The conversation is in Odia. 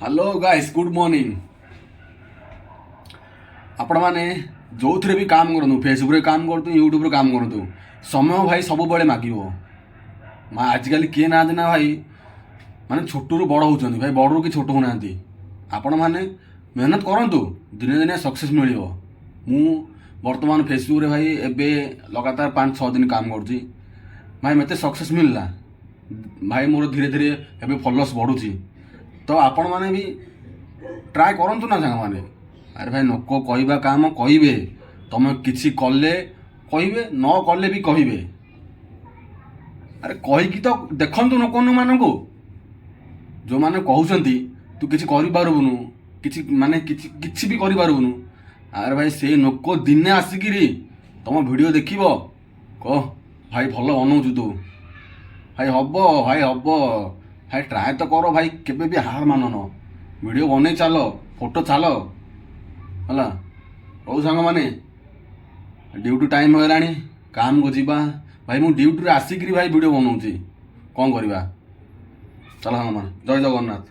Hello guys, good morning. ଆପଣମାନେ ଯେଉଁଥିରେ ବି କାମ କରନ୍ତୁ, ଫେସବୁକ୍ରେ କାମ କରନ୍ତୁ, ୟୁଟ୍ୟୁବରେ କାମ କରନ୍ତୁ, ସମୟ ଭାଇ ସବୁବେଳେ ମାଗିବ ମା। ଆଜିକାଲି କିଏ ନାହାନ୍ତି ନା ଭାଇ, ମାନେ ଛୋଟରୁ ବଡ଼ ହେଉଛନ୍ତି ଭାଇ, ବଡ଼ରୁ କି ଛୋଟ ହେଉନାହାନ୍ତି। ଆପଣମାନେ ମେହନତ କରନ୍ତୁ, ଦିନେ ଦିନେ ସକ୍ସେସ୍ ମିଳିବ। ମୁଁ ବର୍ତ୍ତମାନ ଫେସବୁକ୍ରେ ଭାଇ ଏବେ ଲଗାତାର 5-6 ଦିନ କାମ କରୁଛି ଭାଇ। ମୋତେ ସକ୍ସେସ୍ ମିଳିଲା ଭାଇ, ମୋର ଧୀରେ ଧୀରେ ଏବେ ଫଲୋଅର୍ସ ବଢ଼ୁଛି। ତ ଆପଣମାନେ ବି ଟ୍ରାଏ କରନ୍ତୁ ନା ସାଙ୍ଗମାନେ। ଆରେ ଭାଇ, ଲୋକ କହିବା କାମ କହିବେ। ତମେ କିଛି କଲେ କହିବେ, ନ କଲେ ବି କହିବେ। ଆରେ କହିକି ତ ଦେଖନ୍ତୁ ଲୋକମାନଙ୍କୁ, ଯେଉଁମାନେ କହୁଛନ୍ତି ତୁ କିଛି କରିପାରିବୁନୁ, କିଛି ମାନେ କିଛି କିଛି ବି କରିପାରିବୁନୁ। ଆରେ ଭାଇ, ସେ ଲୋକ ଦିନେ ଆସିକିରି ତମ ଭିଡ଼ିଓ ଦେଖିବ, କହ ଭାଇ, ଭଲ ବନଉଛୁ ତୁ ଭାଇ, ହବ ଭାଇ, ହବ ଭାଇ, ଟ୍ରାଏ ତ କର ଭାଇ, କେବେ ବି ହାର ମାନନ। ଭିଡ଼ିଓ ବନେଇ ଚାଲ, ଫଟୋ ଚାଲ, ହେଲା। ହଉ ସାଙ୍ଗମାନେ, ଡ୍ୟୁଟି ଟାଇମ୍ ହେଇଗଲାଣି, କାମକୁ ଯିବା ଭାଇ। ମୁଁ ଡ୍ୟୁଟିରୁ ଆସିକିରି ଭାଇ ଭିଡ଼ିଓ ବନଉଛି, କ'ଣ କରିବା? ଚାଲ ସାଙ୍ଗମାନେ, ଜୟ ଜଗନ୍ନାଥ।